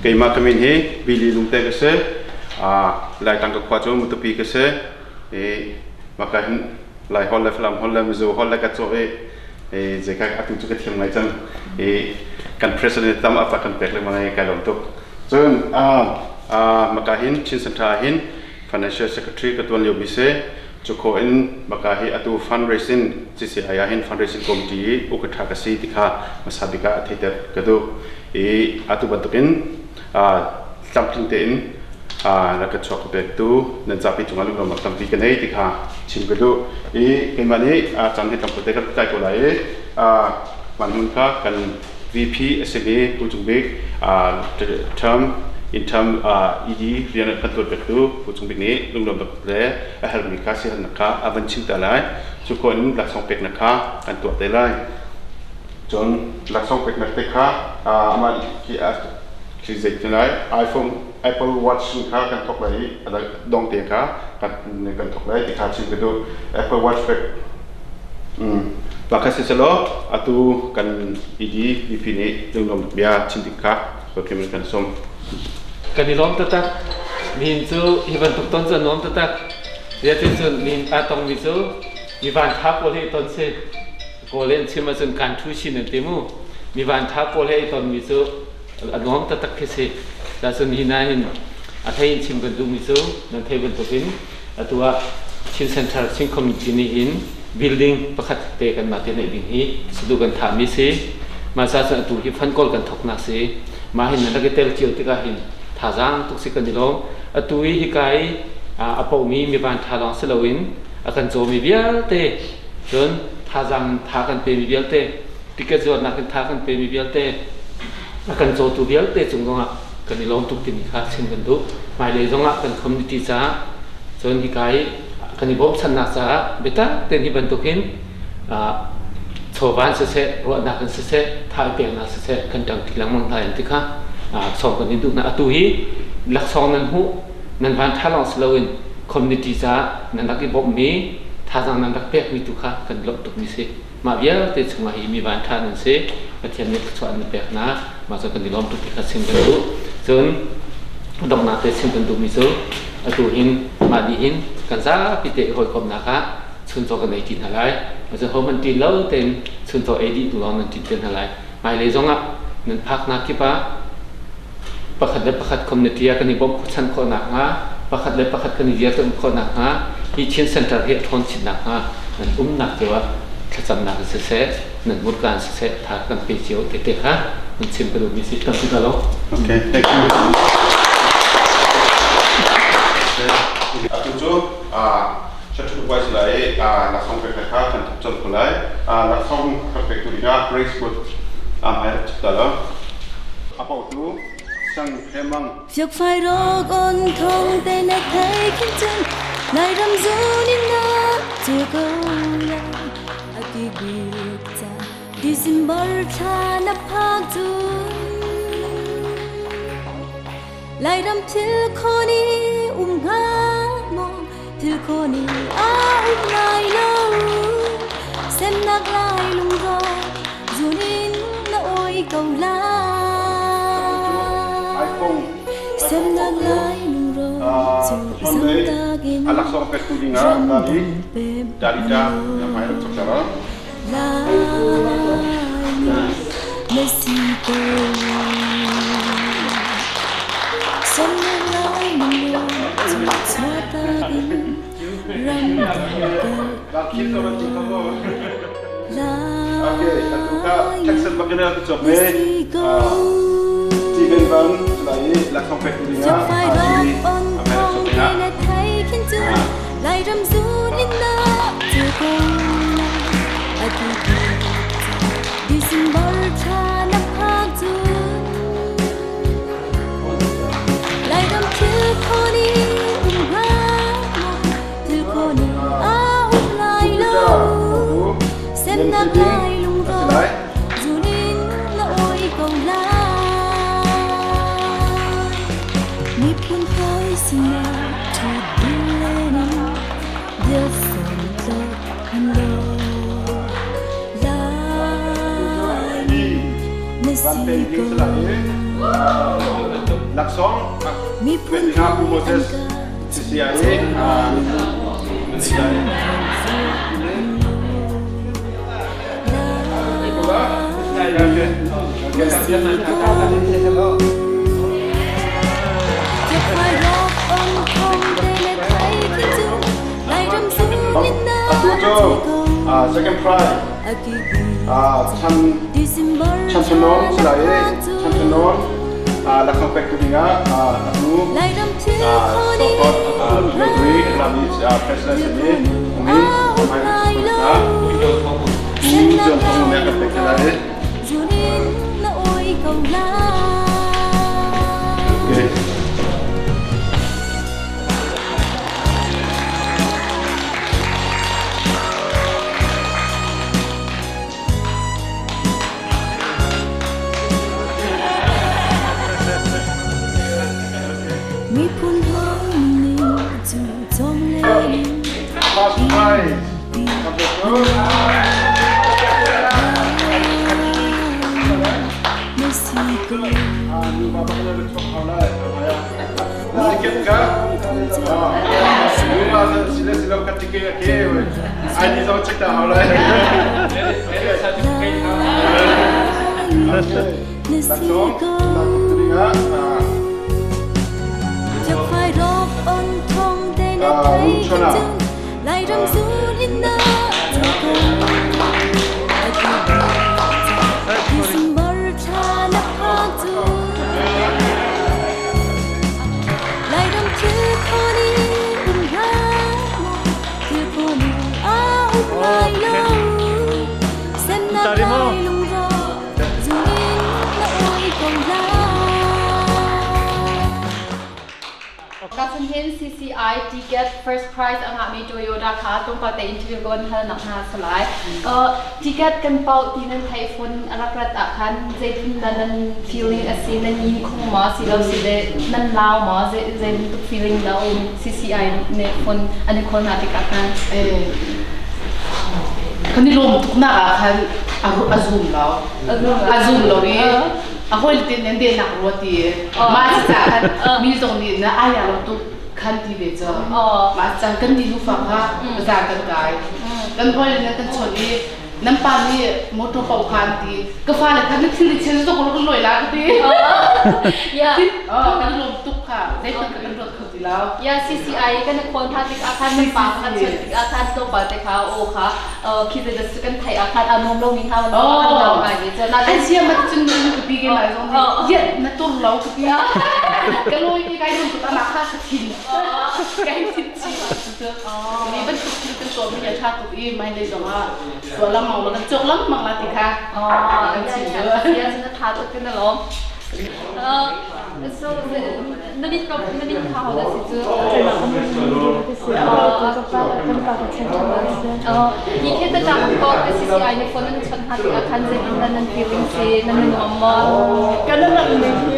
Keimah ka min hi Billy Lungte ka si. Laitlang ka khua cu Matupi ka si. I maka hin Lai holh le Falam holh le Mizo holh le ka cawh i zeika atu cu ka thiam ngai cang. I kan president tam a kan pek lengmang i kai lawm tuk. Cun maka hin Chin Center hin financial secretary ka tuan lio mi si. Cu khawh in maka hi atu fundraising CCI ah hin fundraising committee i ukatha ka si ti kha hmasa bik ah theiter ka duh. I atu bantukin tlamtling tein na ka chuak ka pektu nan zapi cungah lunglawmhnak tampi ka nei ti kha chim ka duh. I keimah nih caan hi tlawmpal te ka tlai ko lai i man hmun kha kan VP a simi Pu Cung Bik term in term ED rian kan tuan pektu Pu Cung Bik nih lunglawmhnak le a herhmi kha siaherhnak kha a van chim te lai. Cu khawh in laksawng peknak kha kan tuah te lai. Cun laksawng peknak te kha amah khi zei ti lai iPhone Apple Watch kha kan thawk lai i dong te kha kan thawk lai ti kha chim ka duh. Apple Watch pek Pakhat si selaw atu kan ED VP nih lunglawm bia chim ding kha kan kan sawm. Kan i lawm taktak. Nihin cu hi bantuk ton cu a nuam taktak. Zeitin cun nihin aa tongmi cu mi vanṭha pawl he i ton si. Kawl in chim ahcun kan ṭhu chin an ti mu. Mi vanṭha pawl he i tonmi cu a nuam taktak khi si. Cun nihin ah hin a hlei in chim kan duhmi cu nan theih bantukin atu ah Chin Center Chin Community nih hin building pakhat te kanmah te neih ding hi saduh kan thahmi si. Mah ca cun atu hi fund kawl kan thawknak si. Mah hin nan rak i tel cio tikah hin thazaang tuk si kan i lawm. Atu i hika i a pomi mi vanṭha lawng si loin a kan cawmi vialte cun thazaang tha kan pemi vialte ticket zuarnak in tha kan pemi vialte a kan cawtu vialte cung zongah kan i lawm tuk timi kha chim kan duh. Hmailei zongah kan community caah cun hika i kan i bawmchannak caah biatak tein hi bantuk hin chawva in siseh, ruahnak in siseh, tha i peknak siseh kan ṭangṭi lengmang hna in ti kha sawm kan in duh hna. Atu hi laksawng nan hmuh, nan van ṭha lawng si loin community caah nan rak i bawmhmi, thazaang nan rak pekmi tu kha kan lawmh tukmi si. Mah vialte chungah hi mi van ṭha nan si. Pathian nih thluachuah an pek hna. Mah cu kan i lawm tuk ti kha chim kan duh. Cun donghnak te chim kan duhmi cu atu hin mah nih hin kan zapi te i hawikomhnak ah chuncaw kan ei ṭi hna lai. Ahohmanh ṭin lo tein chuncaw ei dih hnu lawng nan ṭin te hna lai. Hmailei zongah nan phaknak kip ah pakhat le pakhat community ah kan i bawmh chan khawh nakhnga, pakhat le pakhat kan i dirkamh khawh nakhnga, hi Chin Center hi a ṭhawn chin nakhnga nan umnak cio ah thlacamnak in siseh, nan hmurka in siseh, tha kan pe cio te te kha nan chim ka duhmi si. Tam ka lo. Okay, thank you. Atu cu Chathu Wise lai laksawng pek kha kan thok colh ko lai. Laksawng kan pek tu dingah Grace Wood hmai rak chim ta lo. A pautu Sang Hemang. Fiakfai rok on thong te na thei khin cun Lairam zun in na cu ko lai a ti bik ca December thla na phak cun Lairam thil khoni um hnga maw thil khoni a um lai lo semnak lai lungrawk zun in na oi ko lai semnak lai lungrawk cu zamtak in Laksawng pektu dingah ram Dali dang pem Dalita na hmai rak chok lo. lai na si ko semnak lai lungrawk cu chuahtak in ram dang kal Okay, atu ka Texas bakina tu chok na me. si ko Steven Van lai laksawng pektu dingah Fiakfai Julie rak on a hmai rak thong chok te dingah na thei khin cun Lairam zun in na cu ko lai a ti December thla na phak cun Lairam thil khoni um hnga maw thil khoni a um lai lo semnak lai lungrawk zun in na oi ko lai miphun hawi sinah ṭhat ding len in bia sawm tlok han lo lai na si ko. Laksawng Miphun pek dingah Pu hawi an Moses ka CCI nih nan ei lai. Atu cu second prize chan Chan si lai i Chan Chanon laksawng pek tu dingah atu Sokot Meitui Lami President simi Umi Mai hna Pu John Thong nih a kan pek te lai. Okay. Miphun hawi ning cu cawm len First prize. Number two. Na si ko. Nu pa pakhat na chuak hau lai. Na ticket ka? Nu pa sila sila ka ticket ke. ID zong check ta hau lai. Na si Laksawng ko. tu dingah Chắc phải rộp ôn thong te na thấy Chona. chung lại ram du linh na cho cô December tha na pha chu lại ram thil khoni ha mo thil khoni a um lai lo xem na lai lung ro dù in na oi còn la. Kasan hin CCI ticket first prize ang ngahmi Toyota kha tlawmpal te interview ko an hal nak hna salai. Ticket kan pau ti nan thei phone a rak rat ah khan zeitin dah nan feeling a si, nan yin khung ma si lo si le nan lau ma, zei zei bantuk feeling dah um CCI nih phone an i call hna tikah khan? Kan i lawm tuk nak ah khan a zum lo. A zum lo i a hawi te nan de nak rua ti mah ca khan mi zong nih na aya lo tuk khan ti ve cho. Mah cang kan ni nufa kha bazar kan kai, kan hawi le kan chon i nan pa nih motor pau khan ti ka fa le khan na thil chen zok lo loi la ka ti. Kan lawm tuk kha, zeitin kan ruat kho ti lo. Ya, CCI kan khawn tha tik ah khan nan pa kan chon tik ah khan tlawmpal te kha o kha khi ze da kan thai ah khan a nom lo mi kha man kan lau ngai ve cho na. An sia mat cun nu ka pi ge lai zong nih yet na tur lo ka pi ka loi i kai lung tuk ama kha ka thin kai thin chi cu mi bantuk thil kan tuah mi a tha tuk i mai lei zong ah tua lamang lo kan cawk lamang la ti kha kan chim cu. Ya, na tha tuk kan lom. So na min ko na min kha ho da si cu? Hi khi ta chang ko CCI ni phone nan chon ha tik ah khan zeitin nan nan feeling si, nan nuam maw? Kan rak ning hi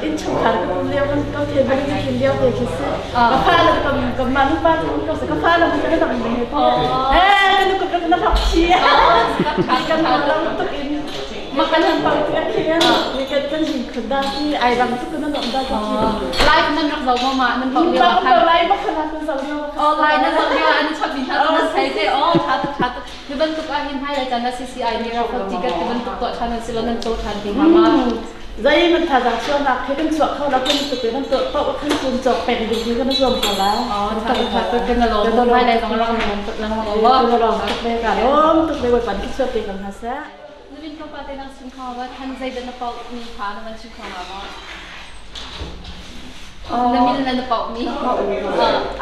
in chungkhar kan um lio kan ko the bang kan lio te khi si ka fa le kam kam ma nu pa ko sa ka fa le kan rak ning he eh kan ko kan rak chi kan lam tuk in ma kan han pang ti akhian ni kan kan hin khun da ti ai ram tuk kan nom da ti. Live nan rak zo ma ma nan pau lio pa khan ko lai ba khana kan zo lio. Oh, live nan zo lio an chot min tha nan sai te oh tha tuk tha tuk ni bantuk ah hin hai lai chan na CCI ni ra khot ticket ti bantuk to than si lo nan to than ti ma ma? Dây mình thà rằng cho là khi kan chuak kho la kan tuk kan to pa kan chun chok pek ding ni kan zuam kho la. Oh, tha tuk tha tuk kan lo hai lai zong rak nom tuk lang ma wa kan lo tuk le ka lom tuk le pan ki chuak te kan ha sa. Nubin ko pa te nang sun kho wa than zai da na pau mi kha na man chim kho ma ma na min na na pau mi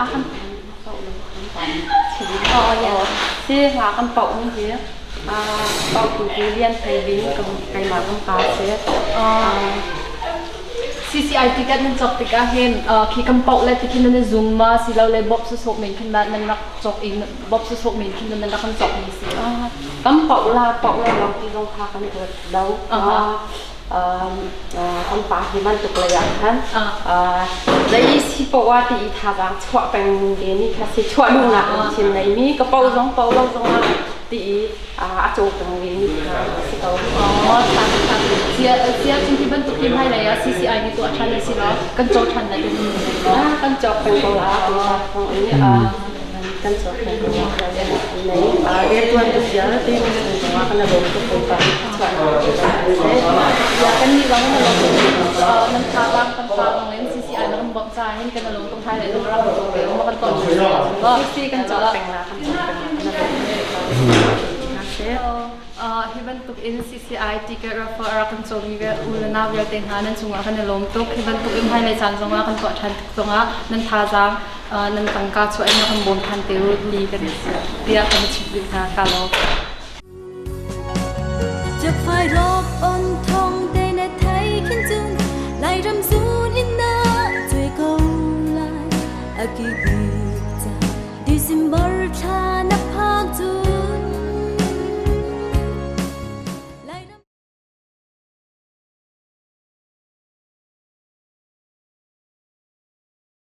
A kan Oh yeah. Si nga kan pau mi hi a pau tu tu lian thei ding kam kai ma kam pa se. CCI ticket nan chok tikah hin khi kam pau le tikhin nan zoom ma si lo le bob su sok men khin nan rak chok in bob su sok men khin nan rak kan chok mi si? Kam pau la pau la long ti zong kha kan ruat lo, kan pa hi man tuk le ah khan dai si po wa ti tha jang chua peng ge ni kha si chua lu na chin nei mi ka pau zong pau lo zong a ti a cho peng ge ni kha si ko. Oh, tha tha. Sia sia cun hi bantuk hi hmailei ah CCI nih tuah ṭhan a si lo kan caw ṭhan lai kan Ah, kan cawk peng ko la pumpak thawng in kan cawk peng ko la nei riantuan tu vialte kan chung zongah kan lawm tuk pumpak chuahnak an si. Ya kan nih zong nan lawm tuk nan thazaang kan pa zong in CCI na kan bawmh caah hin kan lawm tuk hmailei zong rak kan cawk ve ma kan tuah ṭhan Si kan cawk peng la kan cawk peng la kan lawm tuk. Hi bantuk in CCI ticket raffle a rak kan cawmi u le nau vialte hna nan cungah kan i lawm tuk. Hi bantuk in hmailei caan zongah kan tuah ṭhan tik zongah nan thazaang nan tangka chuah in kan bawm ṭhan te u ti kan tiah kan chimh rih hna. Ka lawm. Jakfai rok on thong te na thai khin cun Lairam zun in na cui ko lai a ki bik ca December thla.